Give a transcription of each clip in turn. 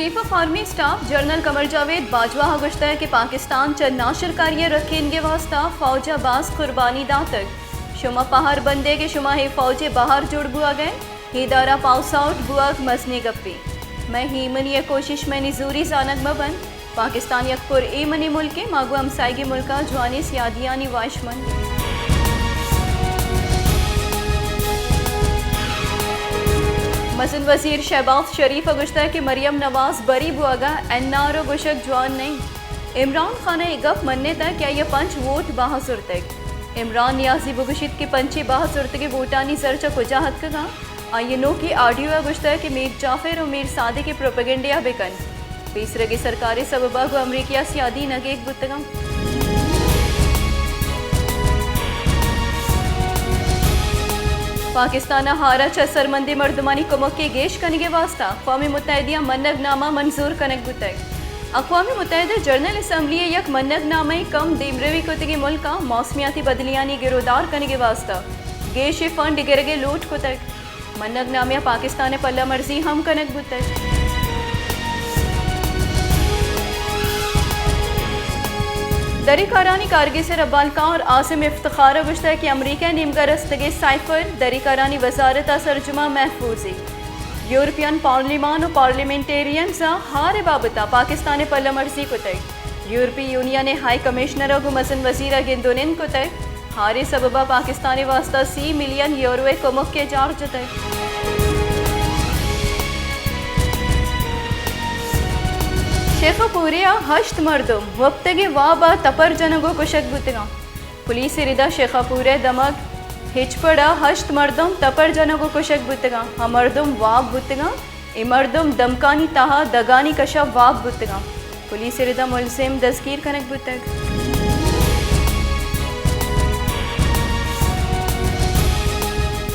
Chief of army staff general Qamar Javed Bajwa ءَ گوشتگ کہ پاکستان چہ ناشرکاری ءِ رکینگ ءِ واستہ فوج ءَ باز قربانی داتگ۔ شما پہر بندے کہ شما اے فوج ءِ بہر جوڑ بوگ ءَ اِنت، اے ادارہ پاس آؤٹ بوگ مزنیں گپے۔ مئے ایمنی ءِ کوشش مئے نزوری زانگ مہ بنت۔ پاکستان یک پر ایمنیں ملکے، ما گوں ہمسائیگیں ملکاں جوانیں سیادیانی واہشمند ایں۔ مزن وزیر شہباز شریف ءَ گوشتگ کہ مریم نواز بری بوگ ءَ این آر او گوشگ جوان نہ اِنت۔ عمران خان ءَ اے گپ منتگ کہ آئی ءَ پنچ ووٹ بہا زرتگ۔ عمران نیازی بگوشیت کہ پنچیں بہا زرتگیں ووٹانی زر چہ کجا اتکگ اَنت؟ آئی ءَ نوکیں آڈیو ءَ گوشتگ کہ میر جعفر ءُ میر صادق ءِ پروپیگنڈہ ءَ بہ کنت۔ پیسرگیں سرکار ءِ سبب ءَ گوں امریکہ ءَ سیادی نگیگ بوتگ اَنت۔ پاکستان ءَ ہار ءَ چہ سرمندیں مردمانی کمک ءِ گیش کنگ ءِ واستہ اقوام متحدہ ءَ منگ نامہ منظور کنگ بوتگ۔ اقوام متحدہ جنرل اسمبلی ءِ یک منگ نامہ ءِ کم دیمروی کتگیں ملکاں موسمیاتی بدلیانی گرودار کنگ ءِ واستہ گیش فنڈ گرگ ءِ لوٹ کتگ۔ منگ نامہ ءَ پاکستان ءِ پلہ مرزی ہم کنگ بوتگ۔ دری کارانی کارگس ءِ ربالکار عاصم افتخار ءَ گوشتگ کہ امریکہ ءِ نیمگ ءَ رستگیں سائفر دری کارانی وزارت ءَ سرجم ءَ محفوظ اِنت۔ یورپین پارلیمان ءُ پارلیمنٹیرینز ءَ ہار ءِ بابت ءَ پاکستان ءِ پلہ مرزی کتگ۔ یورپی یونین ءِ ہائی کمشنر ءَ گوں مزن وزیر ءَ گند ءُ نند کتگ۔ ہار ءِ سبب ءَ پاکستان ءِ واستہ سی ملین یورو ءِ کمک ءِ جار جتگ۔ شیخا پورے ءَ ہشت مردم وپتگیں واب ءَ تپر جنگ ءُ کشگ بوتگ اَنت۔ پولیس ءِ ردا شیخا پورے ءِ دمگ ہچپڑ ءَ ہشت مردم تپر جنگ ءُ کشگ بوتگ اَنت۔ آ مردم واب بوتگ اَنت۔ اے مردم دمکانی تہا دگانی کش ءَ واب بوتگ اَنت۔ پولیس ءِ ردا ملزم دزگیر کنگ بوتگ۔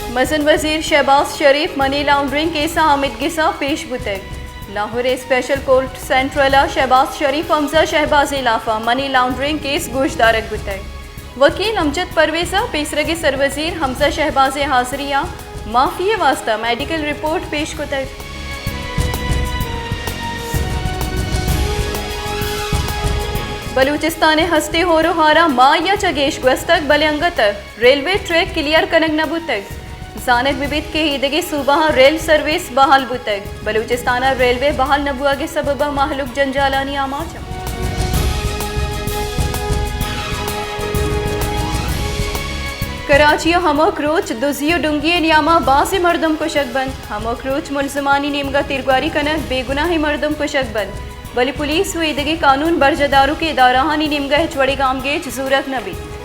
مزن وزیر شہباز شریف منی لانڈرنگ کیس ءَ آمدگس ءَ پیش بوتگ۔ لاہور ءِ اسپیشل کورٹ سینٹرل ءَ شہباز شریف ءُ حمزہ شہباز ءِ ہلاف ءَ منی لانڈرنگ کیس گوشدارگ بوتگ۔ وکیل امجد پرویز ءَ پیسرگیں سروزیر حمزہ شہباز ءِ حاضری ءَ معافی ءِ واستہ میڈیکل رپورٹ پیش کتگ۔ بلوچستان ءِ ہستیں ہور ءُ ہاراں ماہے ءَ چہ گیش گوستگ، بلے انگت ریلوے ٹریک کلیئر کنگ نہ بوتگ۔ زانگ بہ بیت کہ ایدگہ صوبہاں ریل سروس بحال بوتگ، بلوچستان ءَ ریلوے بحال نہ بوہگ ءِ سبب ءَ مہلوک جنجالانی آماچ اَنت۔ کراچی ءَ ہمک روچ دزی ءُ ڈنگی ءِ نیام ءَ بازیں مردم کشگ بنت۔ ہمک روچ ملزمانی نیمگ ءَ تیرگواری کنگ، بے گناہیں مردم کشگ بنت، بلے پولیس ءُ ایدگہ قانون برجاہ داروکیں ادارہانی نیمگ ءَ ہچ وڑیں گامگیج زورگ نہ بیت۔